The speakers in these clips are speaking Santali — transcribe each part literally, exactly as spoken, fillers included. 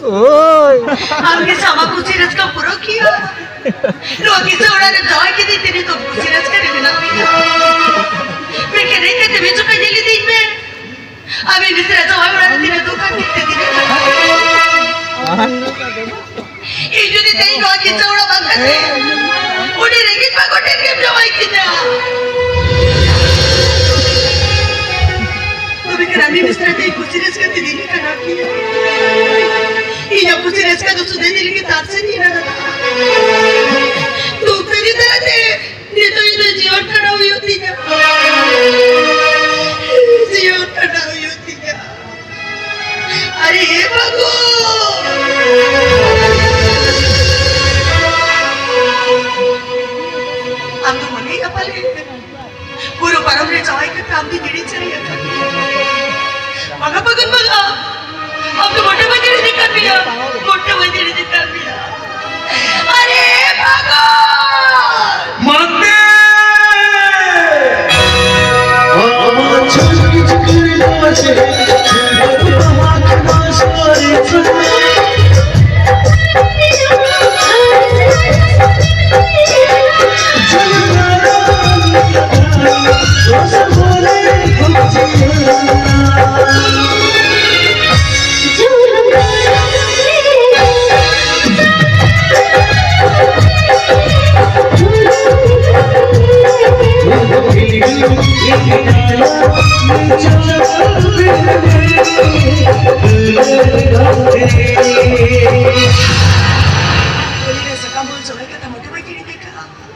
ᱳᱭ᱾ ᱟᱢᱜᱮ ᱥᱟᱢᱟ ᱠᱩᱥᱤ ᱨᱟᱹᱥᱠᱟᱹ ᱯᱩᱨᱟᱹ ᱠᱤᱭᱟ᱾ ᱱᱚᱣᱟ ᱠᱤᱥᱟᱹ ᱚᱲᱟᱜ ᱨᱮ ᱡᱟᱶᱟᱭ ᱠᱮᱫᱮ ᱛᱮ ᱱᱤᱛᱚᱜ ᱠᱩᱥᱤ ᱨᱟᱹᱥᱠᱟᱹ ᱨᱮ ᱢᱮᱱᱟᱜ ᱢᱮᱭᱟ᱾ ᱢᱮᱱᱠᱷᱟᱱ ᱦᱮᱡ ᱠᱟᱛᱮ ᱢᱤᱫ ᱡᱚᱠᱷᱚᱡ ᱧᱮᱞ ᱤᱫᱤᱧ ᱢᱮ᱾ ᱟᱢ ᱤᱧ ᱢᱤᱥᱨᱟ ᱡᱟᱶᱟᱭ ᱚᱲᱟᱜ ᱨᱮ ᱛᱤᱱᱟᱹᱜ ᱫᱩᱠ ᱟᱨ ᱛᱤᱱᱟᱹᱜ ᱫᱤᱱ ᱤᱧ ᱡᱩᱫᱤ ᱛᱮᱦᱮᱧ ᱱᱚᱣᱟ ᱠᱤᱥᱟᱹ ᱚᱲᱟᱜ ᱵᱟᱝ ᱠᱟᱛᱮ ᱩᱱᱤ ᱨᱮᱸᱜᱮᱡ ᱢᱟ ᱜᱚᱴᱮᱱ ᱜᱮᱢ ᱡᱟᱶᱟᱭ ᱠᱤᱧᱟ᱾ ᱛᱚᱵᱮ ᱠᱷᱟᱱ ᱟᱢ ᱤᱧ ᱢᱤᱥᱨᱟ ᱛᱮ ᱠᱩᱥᱤ ᱨᱟᱹᱥᱠᱟᱹ ᱛᱮ ᱫᱤᱱ ᱠᱟᱴᱟᱣ ᱠᱤᱧᱟ᱾ ᱤᱧᱟᱹᱜ ᱠᱩᱥᱤ ᱨᱟᱹᱥᱠᱟᱹ ᱫᱚ ᱥᱩᱫᱷᱟᱹ ᱫᱤᱱ ᱜᱮ ᱛᱟᱨᱥᱮ ᱫᱤᱱ ᱟᱠᱟᱫᱟ᱾ ᱫᱩᱠ ᱛᱟᱹᱨᱤ ᱛᱟᱞᱟᱛᱮ ᱱᱤᱛᱚᱜ ᱤᱧ ᱫᱚ ᱡᱤᱭᱚᱱ ᱠᱷᱟᱸᱰᱟᱣ ᱦᱩᱭᱩᱜ ᱛᱤᱧᱟ᱾ ᱡᱤᱭᱚᱱ ᱠᱷᱟᱸᱰᱟᱣ ᱦᱩᱭᱩᱜ ᱛᱤᱧᱟ᱾ ᱟᱨᱮ ᱦᱮ ᱵᱟᱹᱵᱩ! ᱟᱢ ᱫᱚ ᱢᱚᱱᱮᱭᱮᱫᱼᱟ ᱯᱟᱞᱮ ᱵᱩᱨᱩ ᱯᱟᱨᱚᱢ ᱨᱮ ᱡᱟᱶᱟᱭ ᱠᱟᱛᱮ ᱟᱢ ᱫᱚ ᱡᱤᱲᱤᱧ ᱪᱟᱹᱨᱤ ᱟᱠᱟᱫ ᱢᱮᱭᱟ᱾ ᱵᱟᱝᱟ ᱯᱷᱟᱹᱜᱩᱱ ᱵᱟᱝᱟ, ᱟᱢ ᱫᱚ ᱢᱚᱴᱮ ᱵᱟᱹᱧ ᱡᱤᱲᱤᱧ ᱟᱠᱟᱫ ᱢᱮᱭᱟ, ᱢᱚᱴᱮ ᱵᱟᱹᱧ ᱡᱤᱲᱤᱧ ᱟᱠᱟᱫ ᱢᱮᱭᱟ᱾ ᱟᱨᱮ ᱯᱷᱟᱹᱜᱩᱱ!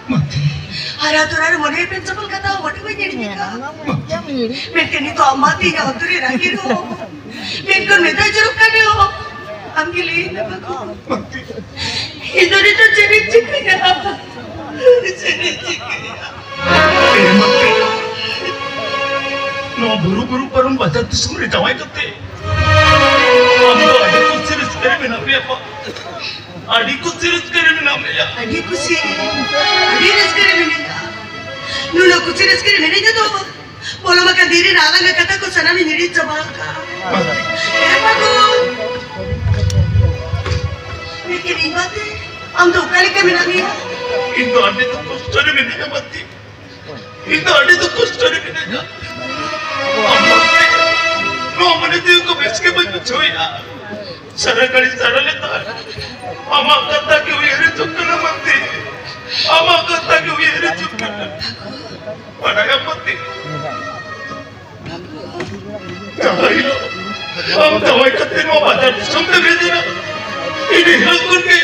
ᱢᱟᱛᱮ! ᱟᱨ ᱟᱛᱳ ᱨᱮ ᱢᱚᱱᱮ ᱯᱮᱱ ᱪᱟᱯᱚᱞ ᱠᱟᱛᱷᱟ ᱦᱚᱸ ᱵᱟᱹᱴᱩ ᱵᱟᱹᱧ ᱦᱤᱲᱤᱧ ᱟᱠᱟᱫᱼᱟ᱾ ᱢᱮᱱᱠᱷᱟᱱ ᱱᱤᱛᱚᱜ ᱟᱢ ᱢᱟ ᱛᱮᱦᱮᱧ ᱟᱹᱛᱩ ᱨᱮ ᱨᱟᱹᱜᱤ ᱨᱮᱦᱚᱸ, ᱢᱮᱱᱠᱷᱟᱱ ᱢᱮᱫ ᱫᱟᱜ ᱡᱚᱨᱚᱜ ᱠᱟᱱ ᱨᱮᱦᱚᱸ, ᱟᱢ ᱜᱮ ᱞᱟᱹᱭ ᱢᱮ ᱵᱟᱹᱵᱩ, ᱤᱧ ᱫᱚ ᱱᱤᱛᱚᱜ ᱪᱮᱫ ᱤᱧ ᱪᱤᱠᱟᱹᱭᱟ? ᱪᱮᱫ ᱤᱧ ᱪᱤᱠᱟᱹᱭᱟ? ᱮ ᱢᱟᱛᱮ, ᱱᱚᱣᱟ ᱵᱩᱨᱩ ᱵᱩᱨᱩ ᱯᱟᱨᱚᱢ ᱵᱟᱡᱟᱨ ᱫᱤᱥᱚᱢ ᱨᱮ ᱡᱟᱶᱟᱭ ᱠᱟᱛᱮ ᱟᱢ ᱫᱚ ᱟᱹᱰᱤ ᱠᱩᱥᱤ ᱨᱟᱹᱥᱠᱟᱹ ᱨᱮ ᱢᱮᱱᱟᱜ ᱢᱮᱭᱟ ᱵᱟ᱾ ᱟᱹᱰᱤ ᱠᱩᱥᱤ ᱨᱟᱹᱥᱠᱟᱹ ᱨᱮ ᱢᱮᱱᱟᱜ ᱢᱮᱭᱟ᱾ ᱟᱹᱰᱤ ᱠᱩᱥᱤ, ᱟᱹᱰᱤ ᱨᱟᱹᱥᱠᱟᱹ ᱨᱮ ᱢᱮᱱᱟᱹᱧᱟ᱾ ᱱᱩᱱᱟᱹᱜ ᱠᱩᱥᱤ ᱨᱟᱹᱥᱠᱟᱹ ᱨᱮ ᱢᱮᱱᱟᱹᱧᱟ ᱫᱚ ᱯᱚᱞᱚᱢ ᱟᱠᱟᱱ ᱫᱤᱱ ᱨᱮ ᱟᱞᱟᱝᱟᱜ ᱠᱟᱛᱷᱟ ᱠᱚ ᱥᱟᱱᱟᱢᱤᱧ ᱦᱤᱲᱤᱧ ᱪᱟᱵᱟ ᱟᱠᱟᱫᱼᱟ᱾ ᱮ ᱵᱟᱹᱵᱩ, ᱢᱮᱱᱠᱷᱟᱱ ᱤᱧ ᱵᱟᱛᱮ, ᱟᱢ ᱫᱚ ᱚᱠᱟ ᱞᱮᱠᱟ ᱢᱮᱱᱟᱜ ᱢᱮᱭᱟ? ᱤᱧ ᱫᱚ ᱟᱹᱰᱤ ᱫᱩᱠ ᱠᱚᱥᱴᱚ ᱨᱮ ᱢᱮᱱᱟᱹᱧᱟ ᱵᱟᱹᱛᱤ᱾ ᱤᱧ ᱫᱚ ᱟᱹᱰᱤ ᱫᱩᱠ ᱠᱚᱥᱴᱚ ᱨᱮ ᱢᱮᱱᱟᱹᱧᱟ᱾ ᱟᱢ ᱵᱟᱛᱮ, ᱱᱚᱣᱟ ᱢᱚᱱᱮ ᱡᱤᱣᱤ ᱠᱚ ᱵᱮᱥ ᱜᱮ ᱵᱟᱹᱧ ᱵᱩᱡᱷᱟᱹᱣᱮᱫᱼᱟ᱾ ᱥᱟᱨᱟ ᱜᱷᱟᱹᱲᱤ ᱥᱟᱨᱟ ᱞᱮᱛᱟᱲ ᱟᱢᱟᱜ ᱠᱟᱛᱷᱟ ᱜᱮ ᱩᱭᱦᱟᱹᱨ ᱦᱤᱡᱩᱜ ᱠᱟᱱᱟ ᱢᱟᱹᱛᱤ᱾ ᱟᱢᱟᱜ ᱠᱟᱛᱷᱟ ᱜᱮ ᱩᱭᱦᱟᱹᱨ ᱦᱤᱡᱩᱜ ᱠᱟᱱᱟ᱾ ᱵᱟᱲᱟᱭᱟᱢ ᱢᱟᱹᱛᱤ, ᱡᱟᱦᱟᱸ ᱦᱤᱞᱳᱜ ᱟᱢ ᱡᱟᱶᱟᱭ ᱠᱟᱛᱮ ᱱᱚᱣᱟ ᱵᱟᱡᱟᱨ ᱫᱤᱥᱚᱢ ᱛᱮ ᱵᱷᱮᱡᱟ ᱮᱱᱟ, ᱤᱱᱟᱹ ᱦᱤᱞᱳᱜ ᱠᱷᱚᱱ ᱜᱮ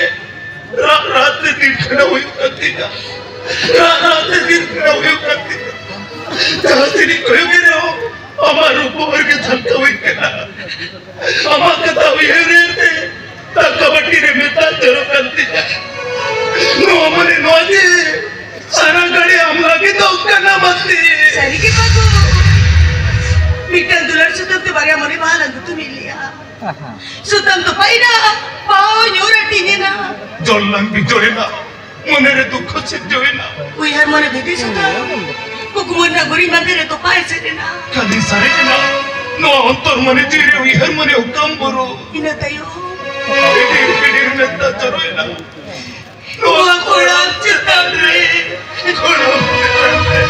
ᱨᱟᱜ ᱨᱟᱜ ᱛᱮ ᱫᱤᱱ ᱠᱷᱟᱸᱰᱟᱣ ᱦᱩᱭᱩᱜ ᱠᱟᱱ ᱛᱤᱧᱟ᱾ ᱨᱟᱜ ᱨᱟᱜ ᱛᱮ ᱫᱤᱱ ᱠᱷᱟᱸᱰᱟᱣ ᱦᱩᱭᱩᱜ ᱠᱟᱱ ᱛᱤᱧᱟ᱾ ᱡᱟᱦᱟᱸ ᱛᱤᱱᱟᱹᱧ ᱠᱚᱭᱚᱜ ᱮ ᱨᱮᱦᱚᱸ ᱟᱢᱟᱜ ᱨᱩᱯ ᱵᱚᱦᱚᱨ ᱜᱮ ᱡᱷᱟᱞᱠᱟᱣ ᱤᱧ ᱠᱟᱱᱟ᱾ ᱟᱢᱟᱜ ᱠᱟᱛᱷᱟ ᱩᱭᱦᱟᱹᱨ ᱩᱭᱦᱟᱹᱨ ᱛᱮ ᱫᱟᱠᱟ ᱵᱟᱹᱴᱤ ᱨᱮ ᱢᱮᱫ ᱫᱟᱜ ᱡᱚᱨᱚᱜ ᱠᱟᱱ ᱛᱤᱧᱟ᱾ ᱱᱚᱣᱟ ᱢᱟᱱᱮ ᱱᱚᱣᱟ ᱡᱮ ᱥᱟᱨᱟ ᱜᱷᱟᱹᱲᱤ ᱟᱢ ᱞᱟᱹᱜᱤᱫ ᱫᱚ ᱠᱟᱱᱟ ᱢᱟᱹᱛᱤ᱾ ᱥᱟᱹᱨᱤ ᱜᱮ ᱵᱟᱹᱵᱩ, ᱢᱤᱫᱴᱟᱝ ᱫᱩᱞᱟᱹᱲ ᱥᱩᱛᱟᱹᱢ ᱛᱮ ᱵᱟᱨᱭᱟ ᱢᱚᱱᱮ ᱵᱟᱦᱟ ᱞᱟᱝ ᱜᱩᱛᱩᱢ ᱮᱱᱟ᱾ ᱥᱩᱛᱟᱹᱢ ᱛᱚᱯᱟᱭᱮᱱᱟ, ᱵᱟᱦᱟ ᱧᱩᱨ ᱦᱟᱹᱴᱤᱧ ᱮᱱᱟ᱾ ᱡᱚᱞ ᱞᱟᱝ ᱵᱤᱡᱚᱲ ᱮᱱᱟ, ᱢᱚᱱᱮ ᱨᱮ ᱫᱩᱠᱷ ᱥᱤᱨᱡᱟᱹᱣ ᱮᱱᱟ᱾ ᱩᱭᱦᱟᱹᱨ ᱢᱚᱱᱮ ᱵᱤᱫᱤ ᱥᱩᱛᱟᱹᱢ, ᱠᱩᱠᱢᱩ ᱨᱮᱱᱟᱜ ᱜᱩᱨᱤᱡ ᱢᱟᱸᱫᱮ ᱨᱮ ᱛᱚᱯᱟ ᱮᱥᱮᱫ ᱮᱱᱟ᱾ ᱠᱷᱟᱹᱞᱤ ᱥᱟᱨᱮᱡ ᱮᱱᱟ ᱱᱚᱣᱟ ᱚᱱᱛᱚᱨ ᱢᱚᱱᱮ ᱡᱤᱣᱤ ᱨᱮ ᱩᱭᱦᱟᱹᱨ ᱢᱚᱱᱮ ᱚᱠᱟᱢ ᱵᱚᱨᱚ᱾ ᱤᱱᱟᱹ ᱛᱟᱭᱚᱢ ᱯᱤᱰᱤᱨ ᱯᱤᱰᱤᱨ ᱢᱮᱫ ᱫᱟᱜ ᱡᱚᱨᱚᱭᱮᱱᱟ᱾ ᱱᱚᱣᱟ ᱠᱚᱲᱟᱢ ᱪᱮᱛᱟᱱ ᱨᱮ, ᱠᱚᱲᱟᱢ ᱪᱮᱛᱟᱱ ᱨᱮ᱾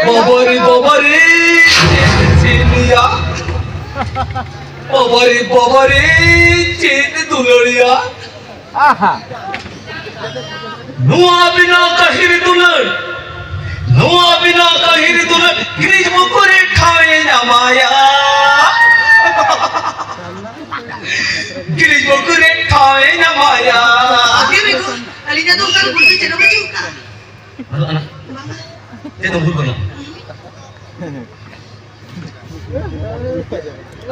ᱵᱚᱵᱚᱨᱤ ᱵᱚᱵᱚᱨᱤ ᱪᱮᱫ ᱥᱤᱱᱤᱭᱟ, ᱵᱚᱵᱚᱨᱤ ᱵᱚᱵᱚᱨᱤ ᱪᱮᱫ ᱫᱩᱞᱟᱹᱲᱤᱭᱟ᱾ ᱟᱦᱟ᱾ ᱱᱚᱣᱟ ᱵᱮᱱᱟᱣ ᱠᱟᱹᱦᱤᱱᱤ ᱫᱩᱞᱟᱹᱲ ᱪᱮᱫ ᱦᱚᱸ ᱵᱷᱩᱞ ᱵᱟᱹᱱᱩᱜᱼᱟ᱾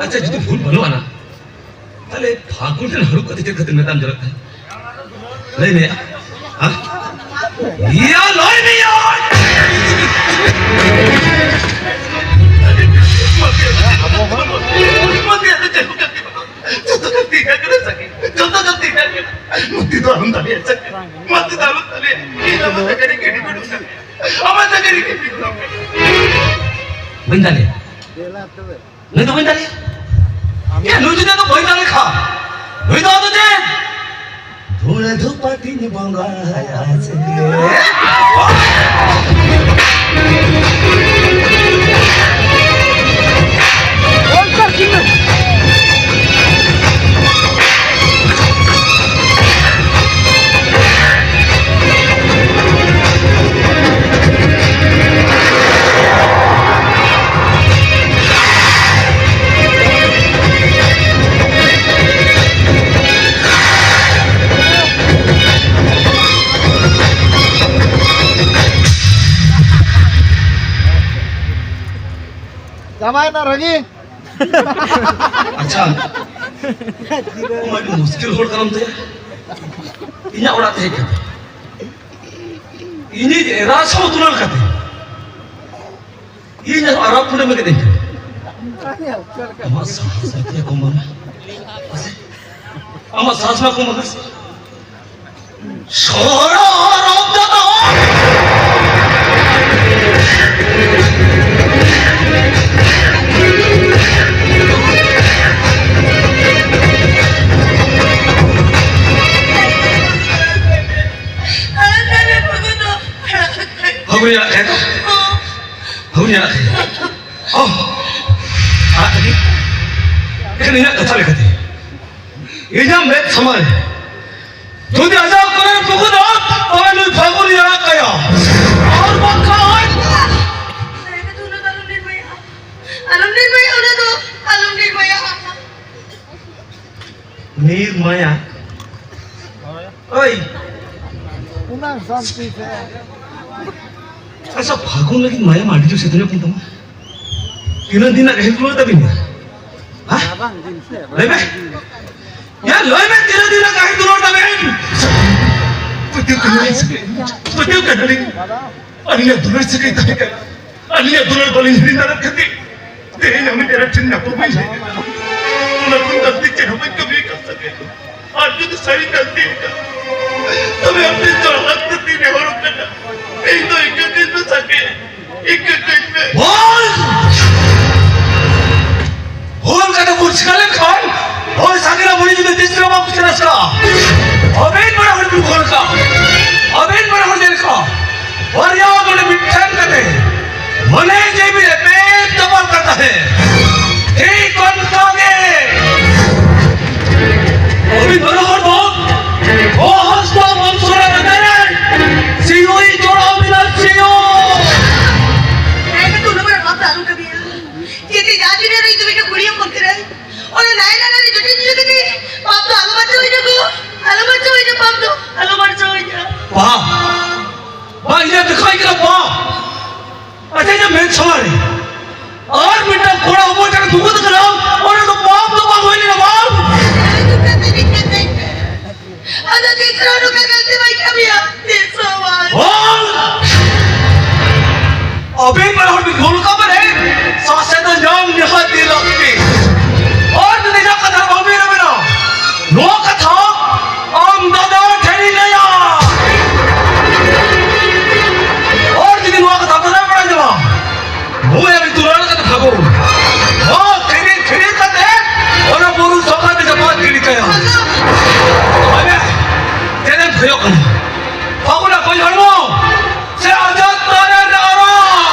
ᱟᱪᱪᱷᱟ, ᱡᱩᱫᱤ ᱵᱷᱩᱞ ᱵᱟᱹᱱᱩᱜᱼᱟ ᱱᱟ, ᱛᱟᱦᱞᱮ ᱯᱷᱟᱹᱜᱩᱱ ᱨᱮᱱ ᱦᱟᱹᱨᱩᱵ ᱠᱟᱛᱮ ᱪᱮᱫ ᱠᱷᱟᱹᱛᱤᱨ ᱢᱮᱫ ᱫᱟᱜ ᱡᱚᱨᱚᱜ ᱠᱟᱱᱟ? ᱞᱟᱹᱭ ᱢᱮ᱾ ᱦᱮᱸ? ᱤᱭᱟ, ᱞᱟᱹᱭ ᱢᱮ ᱭᱟ! ᱡᱚᱛᱚ ᱠᱷᱟᱹᱛᱤᱨ ᱠᱟᱱᱟ ᱥᱟᱹᱠᱤ᱾ ᱡᱚᱛᱚ ᱠᱷᱟᱹᱛᱤᱨ ᱠᱟᱱᱟ᱾ ᱢᱟᱹᱛᱤ ᱫᱚ ᱟᱞᱚᱢ ᱫᱟᱲᱮᱭᱟᱜᱼᱟ ᱥᱟᱹᱠᱤ᱾ ᱢᱟᱹᱛᱤ ᱫᱚ ᱟᱞᱚᱢ ᱫᱟᱲᱮᱭᱟᱜᱼᱟ᱾ ᱤᱧ ᱟᱢᱟᱜ ᱡᱟᱭᱜᱟ ᱨᱮ ᱜᱤᱰᱤ ᱜᱚᱫ ᱠᱟᱜ ᱢᱮ᱾ ᱟᱢᱟᱜ ᱡᱟᱭᱜᱟ ᱨᱮ ᱜᱤᱰᱤ ᱜᱚᱫ ᱠᱟᱜ ᱢᱮ᱾ ᱵᱟᱹᱧ ᱫᱟᱲᱮᱭᱟᱜᱼᱟ᱾ ᱱᱩᱭ ᱫᱚ ᱵᱟᱹᱧ ᱫᱟᱲᱮᱭᱟᱜᱼᱟ᱾ ᱭᱟ, ᱱᱩᱭ ᱡᱩᱫᱤ ᱟᱫᱚ ᱵᱟᱹᱧ ᱫᱟᱲᱮ ᱠᱷᱟᱱ, ᱱᱩᱭ ᱫᱚ ᱟᱫᱚ ᱪᱮᱫ? ᱫᱷᱩᱲᱟᱹ ᱫᱷᱩᱯᱟᱹᱴᱤᱧ ᱵᱚᱸᱜᱟᱭᱟ ᱥᱮ? ᱪᱟᱵᱟᱭᱮᱱᱟ ᱨᱟᱹᱜᱤ᱾ ᱟᱪᱪᱷᱟ, ᱟᱢ ᱟᱹᱰᱤ ᱢᱩᱥᱠᱤᱞ ᱦᱚᱲ ᱠᱟᱱᱟᱢ ᱛᱮ᱾ ᱤᱧᱟᱹᱜ ᱚᱲᱟᱜ ᱛᱮ ᱦᱮᱡ ᱠᱟᱛᱮ ᱤᱧᱤᱡ ᱮᱨᱟ ᱥᱟᱶ ᱛᱩᱞᱟᱹ ᱠᱟᱛᱮ ᱤᱧ ᱟᱨ ᱟᱨᱟᱜ ᱯᱩᱸᱰᱮᱢ ᱮᱱᱮᱡ ᱠᱟᱱᱟ᱾ ᱟᱢᱟᱜ ᱥᱟᱦᱟᱥ ᱢᱟ ᱠᱚᱢ ᱢᱟᱱᱟ᱾ ᱢᱟᱥᱮ, ᱟᱢᱟᱜ ᱥᱟᱦᱟᱥ ᱢᱟ ᱠᱚᱢ ᱢᱟᱱᱟ ᱥᱮ᱾ ᱥᱚᱨᱚᱨᱚᱢ ᱫᱚ ᱦᱟᱹᱜᱩᱭᱟᱜ ᱠᱷᱮᱛ᱾ ᱦᱩᱭᱟ᱾ ᱚ, ᱟᱨ ᱟᱹᱰᱤ, ᱮᱱᱠᱷᱟᱱ ᱤᱧᱟᱹᱜ ᱠᱟᱛᱷᱟ ᱞᱮᱠᱟᱛᱮ, ᱤᱧᱟᱹᱜ ᱢᱮᱫ ᱥᱟᱢᱟᱝ ᱨᱮ ᱡᱩᱫᱤ ᱟᱡᱟᱜ ᱠᱚᱨᱮ ᱯᱩᱠᱩᱫᱟ, ᱛᱚᱵᱮ ᱱᱩᱭ ᱯᱷᱟᱹᱜᱩᱱᱤᱧ ᱟᱲᱟᱜ ᱠᱟᱭᱟ᱾ ᱟᱨ ᱵᱟᱝᱠᱷᱟᱱ ᱫᱟᱭᱟ ᱠᱟᱛᱮ ᱩᱱᱟᱹᱜ ᱫᱚ ᱟᱞᱚᱢ ᱞᱟᱹᱭ ᱢᱟᱭᱟ᱾ ᱟᱞᱚᱢ ᱞᱟᱹᱭ ᱢᱟᱭᱟ, ᱩᱱᱟᱹᱜ ᱫᱚ ᱟᱞᱚᱢ ᱞᱟᱹᱭ ᱢᱟᱭᱟ᱾ ᱱᱤᱨᱢᱟᱭᱟ᱾ ᱳᱭ᱾ ᱩᱱᱟᱹᱜ ᱥᱟᱱᱛᱤ ᱛᱮ᱾ ᱟᱪᱪᱷᱟ, ᱯᱷᱟᱹᱜᱩᱱ ᱞᱟᱹᱜᱤᱫ ᱢᱟᱭᱟᱢ ᱟᱹᱰᱤ ᱡᱳᱨ ᱥᱮᱛᱮᱧᱚᱜ ᱠᱟᱱ ᱛᱟᱢᱟ᱾ ᱛᱤᱱᱟᱹᱜ ᱫᱤᱱ ᱨᱮᱱᱟᱜ ᱜᱟᱹᱦᱤᱨ ᱫᱩᱞᱟᱹᱲ ᱛᱟᱵᱤᱱ? ᱦᱮᱸ? ᱞᱟᱹᱭ ᱢᱮ᱾ ᱭᱟ, ᱞᱟᱹᱭ ᱢᱮ, ᱛᱤᱱᱟᱹᱜ ᱫᱤᱱ ᱨᱮᱱᱟᱜ ᱜᱟᱹᱦᱤᱨ ᱫᱩᱞᱟᱹᱲ ᱛᱟᱵᱤᱱ? ᱯᱟᱹᱛᱭᱟᱹᱣ ᱠᱟᱱᱟᱞᱤᱧ ᱥᱟᱹᱜᱟᱹᱭ᱾ ᱯᱟᱹᱛᱭᱟᱹᱣ ᱠᱟᱱᱟᱞᱤᱧ᱾ ᱟᱹᱞᱤᱧᱟᱜ ᱫᱩᱞᱟᱹᱲ ᱥᱟᱹᱜᱟᱹᱭ ᱛᱟᱦᱮᱸ ᱠᱟᱱᱟ᱾ ᱟᱹᱞᱤᱧᱟᱜ ᱫᱩᱞᱟᱹᱲ ᱵᱟᱹᱞᱤᱧ ᱦᱤᱲᱤᱧ ᱫᱟᱲᱮᱭᱟᱜ ᱠᱷᱟᱹᱛᱤᱨ ᱛᱮᱦᱮᱧ ᱟᱢ ᱮᱨᱟ ᱴᱷᱮᱱ ᱧᱟᱯᱟᱢ ᱤᱧ ᱦᱮᱡ ᱮᱱᱟ᱾ ᱚᱱᱟ ᱠᱷᱚᱱ ᱜᱟᱹᱞᱛᱤ ᱪᱮᱫ ᱦᱚᱸ ᱵᱟᱹᱧ ᱠᱟᱹᱢᱤ ᱟᱠᱟᱫ ᱥᱟᱹᱜᱟᱹᱭ᱾ ᱟᱨ ᱡᱩᱫᱤ ᱥᱟᱹᱨᱤ ᱜᱟᱹᱞᱛᱤ ᱟᱠᱟᱫ, ᱛᱚᱵᱮ ᱟᱢ ᱴᱷᱮᱱ ᱡᱚᱲᱦᱟᱛ ᱠᱟᱛᱮ ᱱᱮᱦᱚᱨᱚᱜ ᱠᱟᱱᱟ, ᱤᱧ ᱫᱚ ᱤᱠᱟᱹ ᱠᱟᱹᱧ ᱢᱮ ᱥᱟᱹᱜᱟᱹᱭ, ᱤᱠᱟᱹ ᱠᱟᱹᱧ ᱢᱮ᱾ ᱵᱚᱞ! ᱵᱚᱞ ᱠᱟᱛᱮ ᱠᱚ ᱪᱤᱠᱟ ᱞᱮᱱᱠᱷᱟᱱ, ᱦᱳᱭ, ᱥᱟᱹᱜᱟᱹᱭ ᱨᱮ ᱵᱟᱹᱲᱤᱡ ᱡᱩᱫᱤ ᱛᱤᱥ ᱨᱮᱦᱚᱸ ᱵᱟᱠᱚ ᱪᱮᱫ ᱟᱥᱲᱟ᱾ ᱟᱵᱮᱱ ᱵᱟᱱᱟ ᱦᱚᱲ ᱵᱤᱱ ᱵᱚᱞ ᱠᱟ, ᱟᱵᱮᱱ ᱵᱟᱱᱟ ᱦᱚᱲ ᱪᱮᱫ ᱞᱮᱠᱟ? ᱵᱟᱨᱭᱟ ᱱᱚᱰᱮ ᱢᱤᱫᱴᱷᱮᱱ ᱠᱟᱛᱮ ᱢᱚᱱᱮ ᱡᱤᱣᱤ ᱮᱯᱮᱢ ᱪᱟᱯᱟᱞ ᱠᱟᱛᱮ ᱴᱷᱤᱠ ᱚᱱᱠᱟ ᱜᱮ ᱟᱹᱵᱤᱱ ᱵᱟᱱᱟ ᱦᱚᱲ ᱫᱚ ᱚᱦᱚᱥᱛᱟ ᱵᱚᱝᱥᱚ ᱨᱮ ᱢᱮᱱᱟᱭ, ᱥᱤᱭᱳᱭ ᱡᱚᱲᱟᱣ ᱵᱤᱱᱟ ᱥᱤᱭᱳ᱾ ᱮᱱᱠᱷᱟᱱ ᱫᱚ ᱩᱱᱟᱹᱜ ᱢᱟᱨᱟᱝ ᱯᱟᱯ ᱫᱚ ᱟᱞᱚᱢ ᱠᱟᱹᱢᱤᱭᱟ᱾ ᱡᱩᱫᱤ ᱡᱟᱦᱟᱸ ᱛᱤᱱᱟᱹᱜ ᱨᱮ ᱤᱧ ᱫᱚ ᱢᱤᱫᱴᱟᱝ ᱠᱩᱲᱤ ᱦᱚᱯᱚᱱ ᱠᱟᱹᱱᱟᱹᱧ, ᱚᱱᱟ ᱱᱟᱭ ᱱᱟᱭ ᱨᱮ ᱡᱚᱴᱮᱫ ᱤᱫᱤ ᱠᱟᱛᱮ ᱯᱟᱯ ᱫᱚ ᱟᱞᱚ ᱵᱟᱧᱪᱟᱣ ᱦᱩᱭ ᱱᱟᱠᱚ, ᱟᱞᱚ ᱵᱟᱧᱪᱟᱣ ᱦᱩᱭ ᱱᱟ ᱯᱟᱯ ᱫᱚ, ᱟᱞᱚ ᱵᱟᱧᱪᱟᱣ ᱦᱩᱭ ᱱᱟ᱾ ᱵᱟ, ᱵᱟ, ᱤᱧᱟᱹᱜ ᱫᱮᱠᱷᱟᱣ ᱠᱟᱱᱟ ᱵᱟ᱾ ᱟᱪᱪᱷᱟ, ᱤᱧᱟᱹᱜ ᱢᱮᱫ ᱥᱟᱢᱟᱝ ᱨᱮ ᱟᱨ ᱢᱤᱫᱴᱟᱝ ᱠᱚᱲᱟ ᱦᱚᱯᱚᱱ ᱡᱟᱦᱟᱸ ᱫᱩᱲᱩᱵ ᱠᱟᱱᱟ, ᱚᱱᱟ ᱫᱚ ᱯᱟᱯ ᱫᱚ ᱵᱟᱝ ᱦᱩᱭ ᱞᱮᱱᱟ, ᱵᱟᱝ? ᱟᱫᱚ ᱛᱤᱥ ᱨᱮᱦᱚᱸ ᱱᱚᱝᱠᱟ ᱜᱟᱹᱞᱛᱤ ᱵᱟᱹᱧ ᱠᱟᱹᱢᱤᱭᱟ, ᱛᱤᱥ ᱦᱚᱸ ᱵᱟᱝ᱾ ᱵᱟᱝ! ᱟᱵᱮᱱ ᱵᱟᱱᱟ ᱦᱚᱲ ᱵᱤᱱ ᱵᱷᱩᱞ ᱠᱟᱱᱟ ᱢᱟᱱᱮ, ᱥᱟᱥᱮᱛ ᱫᱚ ᱧᱟᱢ ᱱᱤᱦᱟᱹᱛ ᱜᱮ ᱞᱟᱹᱠᱛᱤ᱾ ᱟᱨ ᱡᱩᱫᱤ ᱤᱧᱟᱹᱜ ᱠᱟᱛᱷᱟ ᱵᱟᱵᱮᱱ ᱟᱵᱮᱱᱟ, ᱱᱚᱣᱟ ᱠᱟᱛᱷᱟ ᱟᱢ ᱫᱟᱫᱟ ᱴᱷᱮᱱᱤᱧ ᱞᱟᱹᱭᱟ᱾ ᱟᱨ ᱡᱩᱫᱤ ᱱᱚᱣᱟ ᱠᱟᱛᱷᱟ ᱫᱟᱫᱟ ᱵᱟᱲᱟᱭ ᱧᱟᱢᱟ, ᱱᱩᱭ ᱟᱹᱰᱤ ᱫᱩᱞᱟᱹᱲ ᱠᱟᱛᱮ ᱯᱷᱟᱹᱜᱩᱱ᱾ ᱦᱚᱸ, ᱛᱷᱤᱨᱤ ᱛᱷᱤᱨᱤ ᱠᱟᱛᱮ ᱚᱱᱟ ᱵᱩᱨᱩ ᱥᱚᱸᱜᱷᱟ ᱛᱮ ᱪᱟᱯᱟᱫ ᱜᱤᱰᱤ ᱠᱟᱭᱟ᱾ ᱟᱞᱮ ᱪᱮᱫ ᱮᱢ ᱠᱷᱚᱭᱚᱜ ᱠᱟᱱᱟ? ᱯᱷᱟᱹᱜᱩᱱᱟᱜ ᱜᱚᱡ ᱦᱚᱲᱢᱚ ᱥᱮ ᱟᱡᱟᱫ ᱛᱟᱨᱮᱱ ᱟᱨᱟᱜ?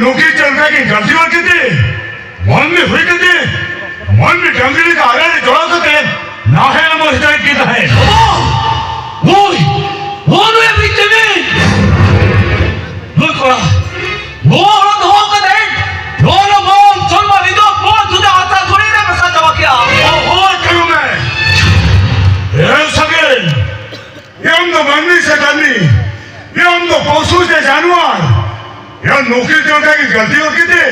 ᱱᱩᱠᱤᱱ ᱪᱮᱫ ᱞᱮᱠᱟ ᱠᱤᱱ ᱜᱟᱹᱞᱛᱤ ᱜᱚᱫ ᱠᱮᱫ ᱛᱮ, ᱢᱟᱹᱱᱢᱤ ᱦᱩᱭ ᱠᱟᱛᱮ, ᱢᱟᱹᱱᱢᱤ ᱰᱟᱝᱨᱤ ᱞᱮᱠᱟ ᱟᱨᱮ ᱨᱮ ᱡᱚᱲᱟᱣ ᱠᱟᱛᱮ ᱱᱟᱦᱮᱞ ᱮᱢ ᱦᱚᱛᱮᱫ ᱠᱤᱱ ᱛᱟᱦᱮᱸᱫ᱾ ᱵᱟᱵᱟ! ᱱᱩᱭ! ᱱᱩᱭ ᱱᱩᱭ ᱟᱹᱵᱤᱱ ᱪᱮᱢᱮᱧ! ᱱᱩᱭ ᱠᱚᱲᱟ! ᱱᱚᱣᱟ ᱚᱲᱟᱜ ᱫᱚᱦᱚ ᱠᱟᱛᱮ, ᱱᱚᱣᱟ ᱨᱮ ᱢᱟᱱ ᱥᱚᱱᱢᱟᱱ ᱤᱡᱽᱡᱚᱛ ᱱᱚᱣᱟ ᱡᱩᱫᱤ ᱦᱟᱥᱟ ᱫᱷᱩᱲᱤ ᱨᱮ ᱢᱮᱥᱟ ᱪᱟᱵᱟ ᱠᱮᱜᱼᱟ᱾ ᱚᱦᱚ, ᱛᱟᱭᱚᱢ ᱢᱮ! ᱮ ᱥᱟᱜᱮᱱ! ᱮ ᱟᱢ ᱫᱚ ᱢᱟᱹᱱᱢᱤ ᱥᱮ ᱰᱟᱹᱱᱤ? ᱮ ᱟᱢ ᱫᱚ ᱯᱚᱥᱩ ᱥᱮ ᱡᱟᱱᱣᱟᱨ? ᱮ ᱱᱩᱠᱤᱱ ᱪᱮᱫ ᱞᱮᱠᱟ ᱠᱤᱱ ᱜᱟᱹᱞᱛᱤ ᱜᱚᱫ ᱠᱮᱫ ᱛᱮ,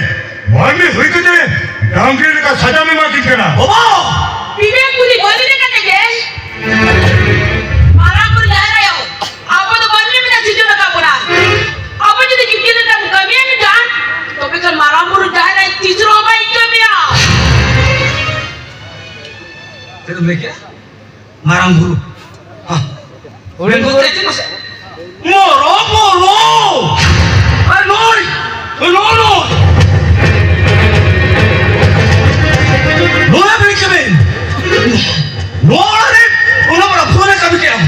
ᱢᱟᱹᱱᱢᱤ ᱦᱩᱭ ᱠᱟᱛᱮ ᱰᱟᱝᱨᱤ ᱞᱮᱠᱟ ᱥᱟᱡᱟᱣ ᱮᱢᱟ ᱠᱤᱱ ᱠᱟᱱᱟ᱾ ᱵᱟᱵᱟ! ᱵᱤᱵᱮᱠ ᱵᱩᱫᱷᱤ ᱵᱟᱹᱞᱤ ᱞᱮᱠᱟ ᱛᱮᱜᱮ ᱢᱟᱨᱟᱝ ᱵᱩᱨᱩ ᱡᱟᱦᱮᱨ ᱟᱭᱳ, ᱟᱵᱚ ᱫᱚ ᱢᱟᱹᱱᱢᱤ ᱢᱮᱱᱟᱜ ᱥᱤᱨᱡᱚᱱ ᱟᱠᱟᱫ ᱵᱚᱱᱟ᱾ ᱟᱵᱚ ᱡᱩᱫᱤ ᱡᱩᱠᱛᱤ ᱞᱮᱠᱟᱱ ᱠᱟᱹᱢᱤ ᱮᱢ ᱠᱷᱟᱱ, ᱛᱚᱵᱮ ᱠᱷᱟᱱ ᱢᱟᱨᱟᱝ ᱵᱩᱨᱩ ᱡᱟᱦᱮᱨ ᱟᱭᱳ ᱛᱤᱥ ᱨᱮᱦᱚᱸ ᱵᱟᱭ ᱠᱟᱹᱢᱤᱭᱟ᱾ ᱪᱮᱫ ᱮᱢ ᱞᱟᱹᱭ ᱠᱮᱜᱼᱟ? ᱢᱟᱨᱟᱝ ᱵᱩᱨᱩ᱾ ᱦᱟ᱾ ᱢᱮᱱ ᱠᱚᱛᱮ ᱪᱮᱫ ᱢᱟᱥᱮ? ᱢᱚᱨᱚ, ᱢᱚᱨᱚ! ᱟᱨ ᱱᱩᱭ! ᱱᱩᱭ, ᱱᱩᱭ! ᱱᱩᱭ ᱵᱤᱱ ᱠᱟᱹᱢᱤ! ᱱᱚᱣᱟ ᱚᱲᱟᱜ ᱨᱮ ᱚᱱᱟ ᱢᱟᱨᱟᱝ ᱯᱷᱳᱱ ᱮ ᱠᱟᱹᱢᱤ ᱠᱮᱜᱼᱟ᱾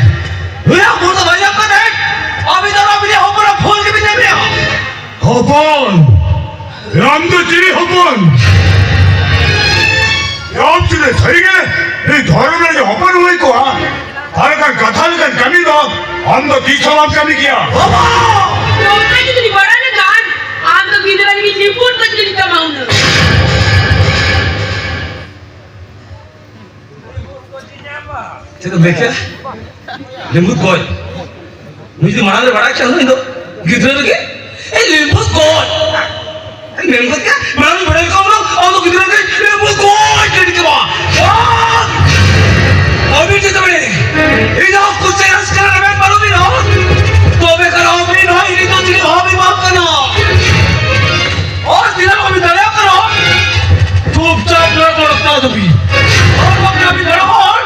ᱱᱩᱭᱟᱜ ᱵᱷᱳᱨ ᱫᱚ ᱵᱟᱭ ᱧᱟᱢ ᱠᱟᱛᱮ, ᱟᱹᱵᱤᱱ ᱫᱚ ᱟᱹᱵᱤᱱᱟᱜ ᱦᱚᱯᱚᱱᱟᱜ ᱯᱷᱳᱱ ᱜᱮᱵᱤᱱ ᱧᱟᱢᱮᱜᱼᱟ᱾ ᱦᱚᱯᱚᱱ! ᱟᱢ ᱫᱚ ᱪᱤᱞᱤ ᱦᱚᱯᱚᱱ? ᱟᱢ ᱪᱤᱞᱤ ᱥᱟᱹᱨᱤᱜᱮ ᱱᱩᱭ ᱫᱷᱚᱨᱚᱢ ᱨᱮᱱ ᱦᱚᱯᱚᱱ ᱦᱩᱭ ᱠᱚᱜᱼᱟ? ᱟᱨ ᱚᱱᱠᱟᱱ ᱠᱟᱛᱷᱟ ᱞᱮᱠᱟᱱ ᱠᱟᱹᱢᱤ ᱫᱚ ᱟᱢ ᱫᱚ ᱛᱤᱥ ᱦᱚᱸ ᱵᱟᱢ ᱠᱟᱹᱢᱤ ᱠᱮᱭᱟ᱾ ᱵᱟᱵᱟ! ᱱᱚᱝᱠᱟ ᱡᱩᱫᱤ ᱵᱟᱲᱟᱭ ᱞᱮᱠᱷᱟᱱ ᱟᱢ ᱫᱚ ᱜᱤᱫᱽᱨᱟᱹ ᱨᱮᱜᱮ ᱞᱤᱯᱩᱨ ᱠᱚ ᱪᱮᱫ ᱞᱮᱠᱟ ᱢᱟᱹᱱᱩ? ᱪᱮᱫ ᱮᱢ ᱞᱟᱹᱭ ᱠᱮᱫᱟ? ᱞᱮᱢᱵᱩ ᱜᱚᱡ᱾ ᱩᱱᱤ ᱡᱩᱫᱤ ᱢᱟᱲᱟᱝ ᱨᱮ ᱵᱟᱲᱟᱭ ᱠᱮᱭᱟ, ᱩᱱᱤ ᱫᱚ ᱜᱤᱫᱽᱨᱟᱹ ᱨᱮᱜᱮ, "ᱮ, ᱞᱮᱢᱵᱩ ᱜᱚᱡ!" ᱢᱮᱱ ᱜᱚᱫ ᱠᱮᱭᱟ, ᱢᱟᱲᱟᱝ ᱨᱮ ᱵᱟᱲᱟᱭ ᱠᱮᱭᱟ, ᱩᱱᱤ ᱫᱚ ᱜᱤᱫᱽᱨᱟᱹ ᱨᱮᱜᱮ ᱞᱮᱢᱵᱩ ᱜᱚᱡ ᱜᱤᱰᱤ ᱠᱮᱫᱟ᱾ ᱟᱹᱵᱤᱱ ᱡᱩᱫᱤ ᱵᱤᱱ ᱤᱧᱟᱜ ᱠᱩᱥᱤ ᱨᱟᱹᱥᱠᱟᱹ ᱨᱮ ᱨᱮᱵᱮᱱ ᱵᱟᱹᱱᱩᱜ ᱵᱤᱱᱟ, ᱛᱚᱵᱮ ᱠᱷᱟᱱ ᱟᱹᱵᱤᱱ ᱦᱚᱸ ᱤᱧ ᱫᱚ ᱪᱤᱞᱤ ᱦᱚᱸ ᱵᱟᱹᱵᱤᱱ ᱢᱟᱯ ᱠᱟᱱᱟ᱾ ᱟᱨ ᱛᱤᱱᱟᱹᱜ ᱵᱟᱹᱵᱤᱱ ᱫᱟᱲᱮᱭᱟᱜ ᱠᱟᱱᱟ, ᱪᱩᱯᱪᱟᱯ ᱱᱚᱰᱮ ᱠᱷᱚᱱ ᱚᱰᱚᱠ ᱛᱟᱵᱤᱱ᱾ ᱟᱨ ᱵᱟᱹᱵᱤᱱ ᱫᱟᱲᱮᱭᱟᱜ ᱠᱷᱟᱱ,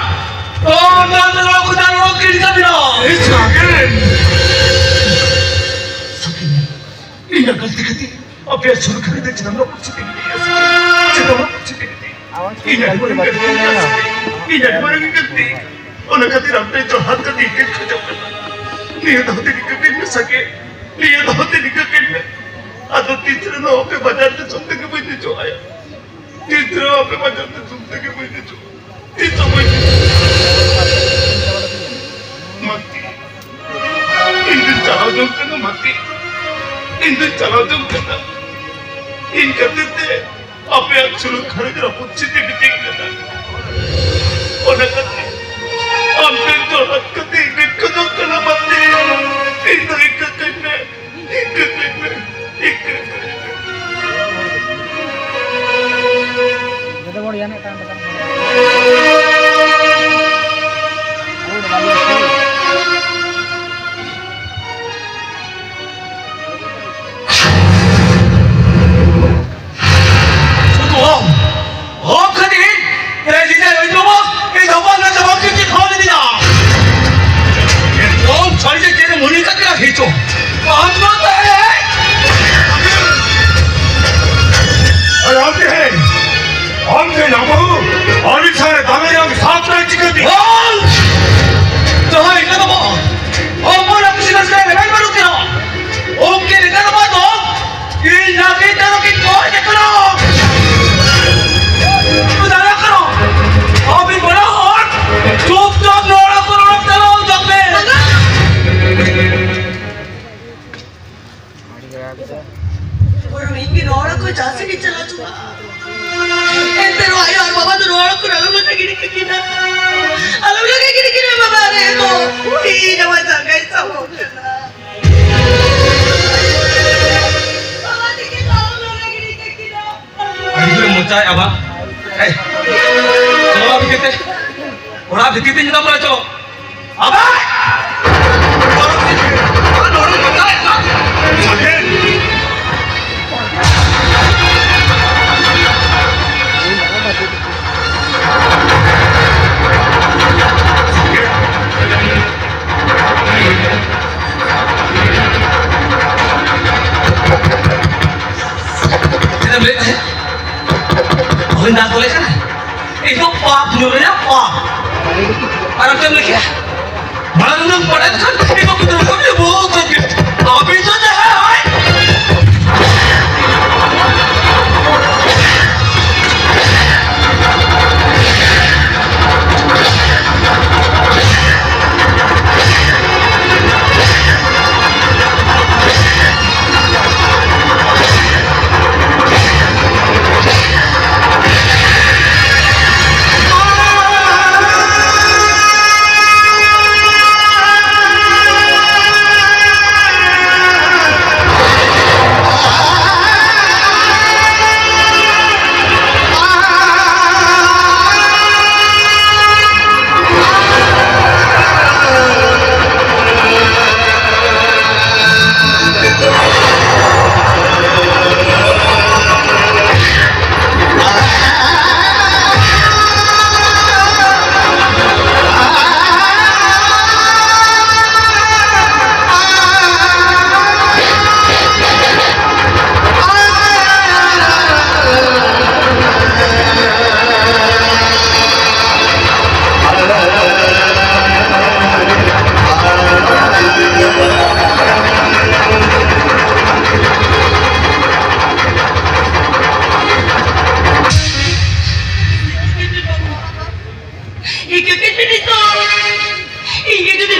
ᱛᱚ ᱱᱚᱣᱟ ᱫᱚ ᱱᱚᱣᱟ ᱠᱚ ᱫᱟᱞ ᱚᱰᱚᱠ ᱜᱤᱰᱤ ᱠᱟᱵᱤᱱᱟ᱾ ᱤᱧᱟᱜ ᱜᱟᱹᱞᱛᱤ ᱠᱷᱟᱹᱛᱤᱨ ᱟᱯᱮᱭᱟᱜ ᱥᱩᱨ ᱠᱷᱟᱹᱛᱤᱨ ᱪᱮᱫᱟᱜ ᱱᱚᱣᱟ ᱯᱚᱨᱤᱥᱛᱷᱤᱛᱤ ᱢᱮᱱᱟᱜᱼᱟ? ᱪᱮᱫᱟᱜ ᱱᱚᱣᱟ ᱯᱚᱨᱤᱥᱛᱷᱤᱛᱤ ᱢᱮᱱᱟᱜᱼᱟ? ᱤᱧ ᱟᱹᱰᱤ ᱢᱟᱨᱟᱝ ᱜᱟᱹᱞᱛᱤ ᱠᱟᱱᱟ᱾ ᱤᱧ ᱟᱹᱰᱤ ᱢᱟᱨᱟᱝ ᱜᱟᱹᱞᱛᱤ᱾ ᱚᱱᱟ ᱠᱷᱟᱹᱛᱤᱨ ᱟᱢ ᱴᱷᱮᱱ ᱡᱚᱦᱟᱨ ᱠᱟᱛᱮ ᱤᱧ ᱠᱷᱚᱡᱚᱜ ᱠᱟᱱᱟ᱾ ᱱᱤᱭᱟᱹ ᱫᱷᱟᱣ ᱛᱮ ᱱᱤᱝᱠᱟᱹ ᱠᱟᱹᱧ ᱢᱮ ᱥᱟᱜᱮ᱾ ᱱᱤᱭᱟᱹ ᱫᱷᱟᱣ ᱛᱮ ᱱᱤᱝᱠᱟᱹ ᱠᱟᱹᱧ ᱢᱮ᱾ ᱟᱫᱚ ᱛᱤᱥ ᱨᱮᱦᱚᱸ ᱟᱯᱮ ᱵᱟᱡᱟᱨ ᱫᱤᱥᱚᱢ ᱛᱮᱜᱮ ᱵᱟᱹᱧ ᱦᱤᱡᱩᱜᱼᱟ᱾ ᱛᱤᱥ ᱨᱮᱦᱚᱸ ᱟᱯᱮ ᱵᱟᱡᱟᱨ ᱫᱤᱥᱚᱢ ᱛᱮᱜᱮ ᱵᱟᱹᱧ ᱦᱤᱡᱩᱜᱼᱟ᱾ ᱛᱤᱥ ᱦᱚᱸ ᱵᱟᱹᱧ ᱦᱤᱡᱩᱜᱼᱟ᱾ ᱢᱟᱹᱛᱤ, ᱤᱧ ᱫᱩᱧ ᱪᱟᱞᱟᱣ ᱡᱚᱝ ᱠᱟᱱᱟ ᱢᱟᱹᱛᱤ᱾ ᱤᱧ ᱫᱩᱧ ᱪᱟᱞᱟᱣ ᱡᱚᱝ ᱠᱟᱱᱟ᱾ ᱤᱧ ᱠᱷᱟᱹᱛᱤᱨ ᱛᱮ ᱟᱯᱮᱭᱟᱜ ᱥᱩᱞᱩᱠ ᱜᱷᱟᱨᱚᱸᱡᱽ ᱨᱟᱹᱯᱩᱫ ᱥᱤᱫᱤ ᱵᱤᱫᱤ ᱠᱟᱱᱟ᱾ ᱚᱱᱟ ᱠᱷᱟᱹᱛᱤᱨ ᱟᱢ ᱴᱷᱮᱱ ᱡᱚᱦᱟᱨ ᱠᱟᱛᱮ ᱤᱧ ᱠᱷᱚᱡᱚᱜ ᱠᱟᱱᱟ ᱢᱟᱹᱛᱤ᱾ ᱤᱧ ᱫᱚ ᱤᱠᱟᱹ ᱠᱟᱹᱧ ᱢᱮ᱾ ᱤᱠᱟᱹ ᱠᱟᱹᱧ ᱢᱮ᱾ ᱤᱠᱟᱹ ᱠᱟᱹᱧ ᱢᱮ᱾ ᱡᱚᱛᱚ ᱦᱚᱲ ᱡᱟᱱᱮ ᱠᱟᱱ ᱛᱟᱵᱚᱱ᱾ ᱦᱚᱯᱚᱱ ᱠᱷᱟᱹᱛᱤᱨ ᱮ ᱡᱤᱡᱮ ᱞᱟᱹᱭ ᱛᱟᱵᱚ, ᱤᱧ ᱦᱚᱯᱚᱱ ᱞᱮ ᱪᱟᱵᱟ ᱠᱮᱫ ᱠᱚ ᱞᱤᱫᱤᱧᱟ᱾ ᱮᱠᱫᱚᱢ ᱥᱟᱹᱨᱤ ᱜᱮ ᱪᱮᱫ ᱢᱩᱱᱤ ᱠᱟᱛᱮ ᱦᱤᱡᱩᱜ᱾ ᱟᱢ ᱫᱚ ᱛᱟᱦᱮᱸ ᱟᱨ ᱟᱢ ᱛᱟᱦᱮᱸ, ᱟᱢ ᱛᱟᱦᱮᱸ ᱟᱵᱚ ᱟᱹᱰᱤ ᱥᱟᱨᱮ ᱫᱟᱢᱮ ᱟᱢ ᱥᱟᱯ ᱨᱮ ᱪᱤᱠᱟᱹᱛᱮ? ᱵᱚᱞ! ᱡᱟᱦᱟᱸᱭ ᱠᱟᱱᱟ ᱵᱚ, ᱦᱚᱯᱚᱱ ᱟᱹᱠᱤᱥ ᱨᱟᱹᱥᱠᱟᱹ ᱨᱮ ᱢᱮᱱᱟᱜ ᱵᱟᱹᱱᱩᱜ ᱠᱤᱱᱟ᱾ ᱩᱱᱠᱤᱱ ᱮᱠᱟᱞ ᱵᱟᱝ ᱫᱚ ᱤᱧ ᱞᱟᱹᱜᱤᱫ ᱛᱮᱫᱚ ᱠᱤᱱ ᱜᱚᱡ ᱟᱠᱟᱱᱟ᱾ ᱫᱟᱭᱟ ᱠᱟᱱᱟ, ᱟᱹᱵᱤᱱ ᱵᱚᱲᱟ ᱦᱚᱲ ᱪᱩᱯᱪᱟᱯ ᱱᱚᱣᱟ ᱠᱚ ᱨᱚᱲ ᱪᱟᱞᱟᱣ ᱡᱚᱝ ᱯᱮ᱾ ᱵᱚᱨᱚᱝ ᱤᱧ ᱜᱮ ᱱᱚᱣᱟ ᱠᱚ ᱡᱟᱦᱟᱸ ᱥᱮᱫ ᱜᱮ ᱪᱟᱞᱟᱣ ᱪᱚᱣᱟᱜ᱾ ᱮᱱᱛᱮ ᱨᱮᱦᱚᱸ ᱟᱭᱳ ᱟᱨ ᱵᱟᱵᱟ ᱫᱚ ᱱᱚᱣᱟ ᱠᱚ ᱟᱞᱚᱢ ᱞᱟᱜᱟ ᱜᱤᱰᱤ ᱠᱟᱹᱠᱤᱱᱟ᱾ ᱟᱞᱚᱢ ᱞᱟᱜᱟ ᱜᱤᱰᱤ ᱠᱤᱱᱟ ᱵᱟᱵᱟ ᱨᱮ ᱫᱚ᱾ ᱤᱧ ᱟᱢᱟᱜ ᱡᱟᱸᱜᱟᱧ ᱥᱟᱵ ᱠᱟᱱᱟ᱾ ᱟᱹᱰᱤ ᱡᱳᱨᱮ ᱢᱚᱪᱟᱭᱮᱫᱼᱟ ᱵᱟ᱾ ᱮᱭ, ᱪᱚᱞᱚ ᱵᱷᱤᱛᱤᱨ ᱛᱮ᱾ ᱚᱲᱟᱜ ᱵᱷᱤᱛᱤᱨ ᱛᱮ ᱪᱮᱫᱟᱜ ᱵᱟᱭ ᱪᱚᱞᱚ? ᱟᱵᱟ! ᱪᱮᱫ ᱮᱢ ᱞᱟᱹᱭᱮᱫ ᱛᱟᱦᱮᱸᱫ? ᱚᱦᱚᱧ ᱫᱟᱞ ᱛᱚᱞᱮ ᱠᱟᱱᱟ? ᱤᱧ ᱫᱚ ᱯᱟᱯ ᱧᱩᱨ ᱨᱮᱭᱟᱜ ᱯᱟᱯ᱾ ᱟᱨ ᱟᱢ ᱪᱮᱫ ᱮᱢ ᱞᱟᱹᱭ ᱠᱮᱫᱟ? ᱢᱟᱲᱟᱝ ᱨᱮᱢ ᱵᱟᱲᱟᱭ ᱞᱮᱠᱷᱟᱱ ᱤᱧ ᱫᱚ ᱜᱤᱫᱽᱨᱟᱹ ᱠᱷᱚᱱ ᱜᱮ ᱵᱚᱦᱩᱛ ᱟᱹᱰᱤ ᱟᱹᱵᱤᱱ ᱫᱚ ᱡᱟᱦᱟᱸᱭ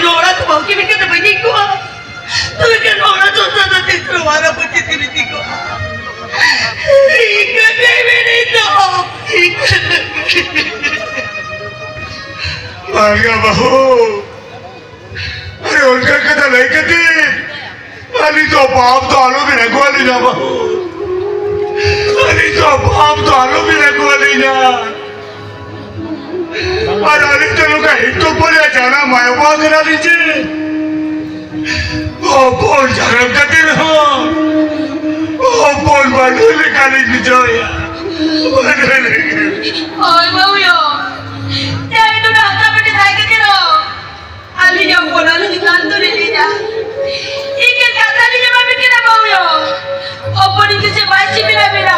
ᱱᱚᱣᱟ ᱚᱲᱟᱜ ᱫᱚ ᱵᱟᱝ ᱠᱤ ᱢᱮᱱ ᱠᱟᱛᱮ ᱵᱟᱹᱧ ᱦᱮᱡ ᱠᱚᱜᱼᱟ? ᱛᱚᱵᱮ ᱠᱷᱟᱱ ᱱᱚᱣᱟ ᱚᱲᱟᱜ ᱫᱚ ᱥᱟᱫᱟ ᱛᱤᱥ ᱨᱮ ᱵᱟᱝ ᱨᱟᱹᱯᱩᱫ ᱪᱮᱫ ᱛᱮ ᱵᱤᱛᱤ ᱠᱚᱜᱼᱟ? ᱤᱧ ᱠᱟᱛᱷᱟᱭ ᱢᱮᱱᱮᱫ ᱫᱚ, ᱤᱧ ᱠᱟᱛᱷᱟ᱾ ᱵᱟᱝᱟ ᱵᱟᱹᱦᱩ, ᱟᱨᱮ ᱚᱱᱠᱟ ᱠᱟᱛᱷᱟ ᱞᱟᱹᱭ ᱠᱟᱛᱮ ᱟᱹᱞᱤᱧ ᱫᱚ ᱯᱟᱯ ᱫᱚ ᱟᱞᱚ ᱵᱤᱱ ᱟᱹᱜᱩ ᱟᱹᱞᱤᱧᱟ ᱵᱟᱹᱦᱩ, ᱟᱹᱞᱤᱧ ᱫᱚ ᱯᱟᱯ ᱫᱚ ᱟᱞᱚ ᱵᱤᱱ ᱟᱹᱜᱩ ᱟᱹᱞᱤᱧᱟ᱾ ᱟᱨ ᱟᱹᱞᱤᱧ ᱫᱚ ᱱᱚᱝᱠᱟ ᱦᱤᱛᱩ ᱯᱚᱨᱮ ᱡᱟᱱᱟᱢ ᱟᱭᱳ ᱵᱟᱵᱟ ᱠᱟᱱᱟᱞᱤᱧ ᱪᱮ? ᱦᱚᱯᱚᱱ ᱡᱟᱱᱟᱢ ᱠᱟᱛᱮ ᱨᱮᱦᱚᱸ ᱦᱚᱯᱚᱱ ᱵᱟᱹᱱᱩᱜ ᱞᱮᱠᱟᱞᱤᱧ ᱵᱩᱡᱷᱟᱹᱣᱮᱫᱼᱟ᱾ ᱵᱟᱹᱱᱩᱜ ᱞᱮᱠᱟ᱾ ᱦᱳᱭ, ᱵᱟᱹᱦᱩᱭᱳ᱾ ᱛᱮᱦᱮᱧ ᱱᱚᱰᱮ ᱦᱟᱥᱟ ᱢᱟᱹᱴᱤ ᱛᱟᱦᱮᱸ ᱠᱟᱛᱮ ᱨᱮᱦᱚᱸ ᱟᱹᱞᱤᱧ ᱦᱚᱯᱚᱱ ᱟᱹᱞᱤᱧ ᱪᱮᱛᱟᱱ ᱛᱩᱞᱤ ᱞᱤᱧᱟ᱾ ᱤᱧ ᱜᱮ ᱠᱟᱛᱷᱟ ᱞᱤᱧ ᱮᱢᱟ ᱵᱤᱱ ᱠᱟᱱᱟ ᱵᱟᱹᱦᱩᱭᱳ᱾ ᱦᱚᱯᱚᱱ ᱤᱧ ᱥᱮ ᱵᱟᱭ ᱥᱤᱵᱤᱞᱟ ᱵᱤᱱᱟ᱾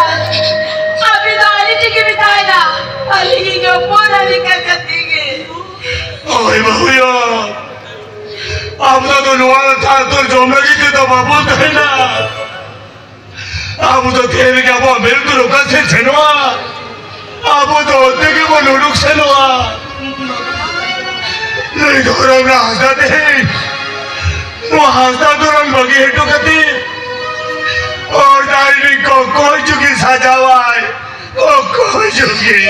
ᱟᱹᱵᱤᱱ ᱫᱚ ᱟᱹᱞᱤᱧ ᱴᱷᱮᱱ ᱜᱮ ᱵᱤᱱ ᱛᱟᱦᱮᱱᱟ᱾ ᱟᱹᱞᱤᱧ ᱤᱧ ᱦᱚᱯᱚᱱ ᱟᱹᱞᱤᱧ ᱠᱟᱛᱷᱟ ᱛᱮᱜᱮ᱾ ᱦᱳᱭ ᱵᱟᱹᱦᱩᱭᱳ, ᱟᱵᱚ ᱫᱚ ᱱᱚᱣᱟ ᱛᱷᱟᱱ ᱫᱚ ᱡᱚᱢ ᱞᱟᱹᱜᱤᱫ ᱛᱮᱫᱚ ᱵᱟᱵᱚᱱ ᱛᱟᱦᱮᱱᱟ᱾ ᱟᱵᱚ ᱫᱚ ᱛᱮᱦᱮᱧ ᱨᱮᱜᱮ ᱟᱵᱚᱣᱟᱜ ᱢᱮᱨᱩ ᱫᱚ ᱚᱠᱟ ᱥᱮᱫ ᱥᱮᱱᱚᱜᱼᱟ? ᱟᱵᱚ ᱫᱚ ᱚᱱᱛᱮ ᱜᱮᱵᱚᱱ ᱩᱰᱩᱠ ᱥᱮᱱᱚᱜᱼᱟ᱾ ᱱᱩᱭ ᱫᱷᱚᱨᱚᱢ ᱨᱮ ᱦᱟᱸᱥᱫᱟ ᱛᱮᱦᱮᱧ ᱱᱚᱣᱟ ᱦᱟᱸᱥᱫᱟ ᱫᱷᱚᱨᱚᱢ ᱵᱟᱹᱜᱤ ᱦᱚᱴᱚ ᱠᱟᱛᱮ ᱦᱚᱨ ᱰᱟᱦᱟᱨ ᱨᱤᱱ ᱠᱚ ᱚᱠᱚᱭ ᱪᱚᱠᱤ ᱥᱟᱡᱟᱣᱟᱭ, ᱚᱠᱚᱭ ᱪᱚᱠᱤ᱾